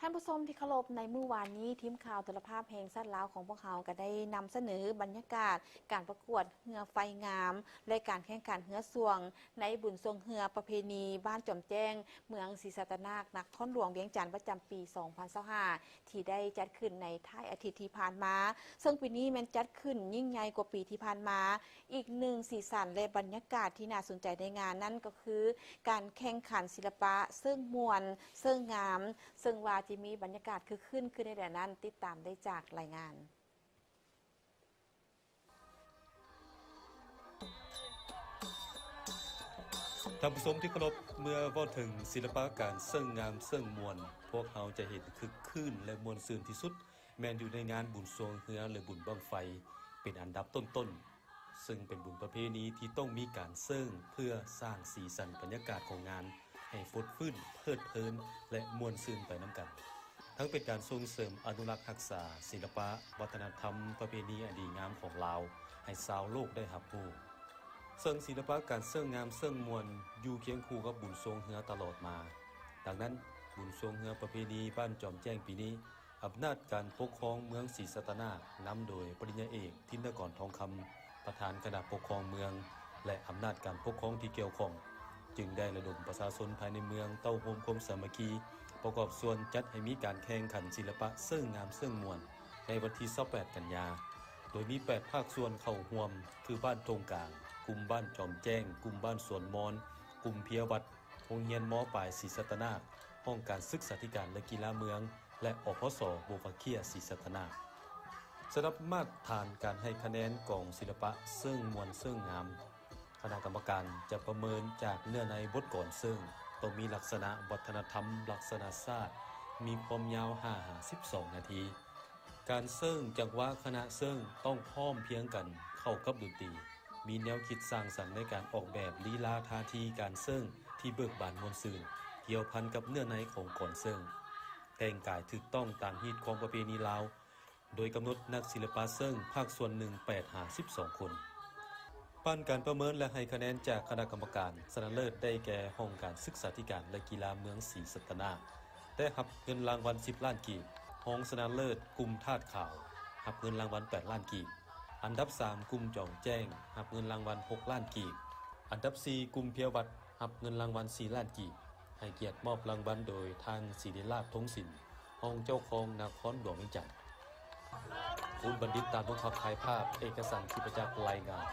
ທ່ານຜູ້ຊົມທີ່ເຄົາລົບ, ໃນມື້ວານນີ້ ທີມຂ່າວໂທລະພາບແຫ່ງຊາດລາວຂອງພວກເຮົາກໍໄດ້ນຳສະເໜີບັນຍາກາດການປະກວດເຮືອໄຟງາມ ແລະ ການແຂ່ງຂັນເຮືອຊ່ວງໃນບຸນຊ່ວງເຮືອປະເພນີບ້ານຈອມແຈ້ງ ເມືອງສີສັດຕະນາກ ນະຄອນຫຼວງວຽງຈັນ ປະຈຳປີສອງພັນຊາວຫ້າ ທີ່ໄດ້ຈັດຂຶ້ນໃນທ້າຍອາທິດທີ່ຜ່ານມາ, ເຊິ່ງປີນີ້ແມ່ນຈັດຂຶ້ນຍິ່ງໃຫຍ່ກວ່າປີທີ່ຜ່ານມາ. ອີກໜຶ່ງສີສັນ ແລະ ບັນຍາກາດທີ່ໜ້າສົນໃຈໃນງານນັ້ນກໍຄື ການແຂ່ງຂັນສິລະປະເຊີງມ່ວນເຊີງງາມ, ເຊິ່ງວ່າຈະມີບັນຍາກາດຄຶກຄື້ນຄືແນວໃດນັ້ນ ຕິດຕາມໄດ້ຈາກລາຍງານ. ທ່ານຜູ້ຊົມທີ່ເຄົາລົບ, ເມື່ອເວົ້າເຖິງສິລະປະການເຊີງງາມເຊີງມ່ວນ, ພວກເຮົາຈະເຫັນຄຶກຄື້ນ ແລະ ມ່ວນຊື່ນທີ່ສຸດ ແມ່ນຢູ່ໃນງານບຸນຊ່ວງເຮືອ ຫຼື ບຸນບັ້ງໄຟ ເປັນອັນດັບຕົ້ນໆ, ເຊິ່ງເປັນບຸນປະເພນີທີ່ຕ້ອງມີການເຊີງ ເພື່ອສ້າງສີສັນບັນຍາກາດຂອງງານໃຫ້ຟົດຟື້ນ, ເພີດເພີນ ແລະ ມ່ວນຊື່ນໄປນຳກັນ. ທັງເປັນການສົ່ງເສີມອະນຸລັກຮັກສາສິລະປະ, ວັດທະນະທຳ, ປະເພນີອັນດີງາມຂອງລາວ ໃຫ້ຊາວໂລກໄດ້ຮັບຮູ້. ເຊິ່ງສິລະປະການເຊີງງາມເຊີງມ່ວນຢູ່ຄຽງຄູ່ກັບບຸນຊ່ວງເຮືອຕະຫຼອດມາ. ດັ່ງນັ້ນ, ບຸນຊ່ວງເຮືອປະເພນີບ້ານຈອມແຈ້ງປີນີ້, ອຳນາດການປົກຄອງເມືອງສີສັດຕະນາກ ນຳໂດຍປະລິນຍາເອກ ທິນນະກອນ ທອງຄຳ ປະທານຄະນະປົກຄອງເມືອງ ແລະ ອຳນາດການປົກຄອງທີ່ກ່ຽວຂ້ອງ ຈຶ່ງໄດ້ລະດົມປະຊາຊົນພາຍໃນເມືອງເຕົ້າໂຮມຄວາມສາມັກຄີ ປະກອບສ່ວນຈັດໃຫ້ມີການແຂ່ງຂັນສິລະປະເຊີງງາມເຊີງມ່ວນ ໃນວັນທີຊາວແປດ ກັນຍາ, ໂດຍມີແປດພາກສ່ວນເຂົ້າຮ່ວມ ຄື ບ້ານທົ່ງກາງ, ກຸ່ມບ້ານຈອມແຈ້ງ, ກຸ່ມບ້ານສວນມອນ, ກຸ່ມເພຍວັດ, ໂຮງຮຽນ ມ.ປາຍ ສີສັດຕະນາກ, ຫ້ອງການສຶກສາທິການ ແລະ ກິລາເມືອງ ແລະ ອພສ ບົວພາເຄ້ຍ ສີສັດຕະນາກ. ສຳລັບມາດຖານການໃຫ້ຄະແນນກອງສິລະປະເຊີງມ່ວນເຊີງງາມ, ຄະນະກຳມະການຈະປະເມີນຈາກເນື້ອໃນບົດກອນເຊີງ, ຕ້ອງມີລັກສະນະວັດທະນະທຳ, ລັກສະນະຊາດ, ມີຄວາມຍາວຫ້າຫາສິບສອງນາທີ. ການເຊີງ, ຈັງຫວະຄະນະເຊີງຕ້ອງພ້ອມພຽງກັນເຂົ້າກັບດົນຕີ, ມີແນວຄິດສ້າງສັນໃນການອອກແບບລີລາທ່າທີການເຊີງທີ່ເບີກບານມ່ວນຊື່ນ, ກ່ຽວພັນກັບເນື້ອໃນຂອງກອນເຊີງ, ແຕ່ງກາຍຖືກຕ້ອງຕາມຮີດຄອງປະເພນີລາວ, ໂດຍກຳນົດນັກສິລະປະເຊີງພາກສ່ວນໜຶ່ງ ແປດຫາສິບສອງຄົນ. ຜ່ານການປະເມີນ ແລະ ໃຫ້ຄະແນນຈາກຄະນະກຳມະການ, ຊະນະເລີດໄດ້ແກ່ຫ້ອງການສຶກສາທິການ ແລະ ກິລາເມືອງສີສັດຕະນາກ ໄດ້ຮັບເງິນລາງວັນສິບລ້ານກີບ, ຮອງຊະນະເລີດກຸ່ມທາດຂາວ ຮັບເງິນລາງວັນແປດລ້ານກີບ, ອັນດັບສາມກຸ່ມຈອມແຈ້ງ ຮັບເງິນລາງວັນຫົກລ້ານກີບ, ອັນດັບສີ່ກຸ່ມເພຍວັດ ຮັບເງິນລາງວັນສີ່ລ້ານກີບ. ໃຫ້ກຽດມອບລາງວັນໂດຍທ່ານ ສີລິລາດ ທົງສິນ ຮອງເຈົ້າຄອງນະຄອນຫຼວງວຽງຈັນ. ຄູນບັນດິດ ຕາດວົງຄຳ ຖ່າຍພາບ, ເອກະສັນ ທິບປະຈັກ ລາຍງານ.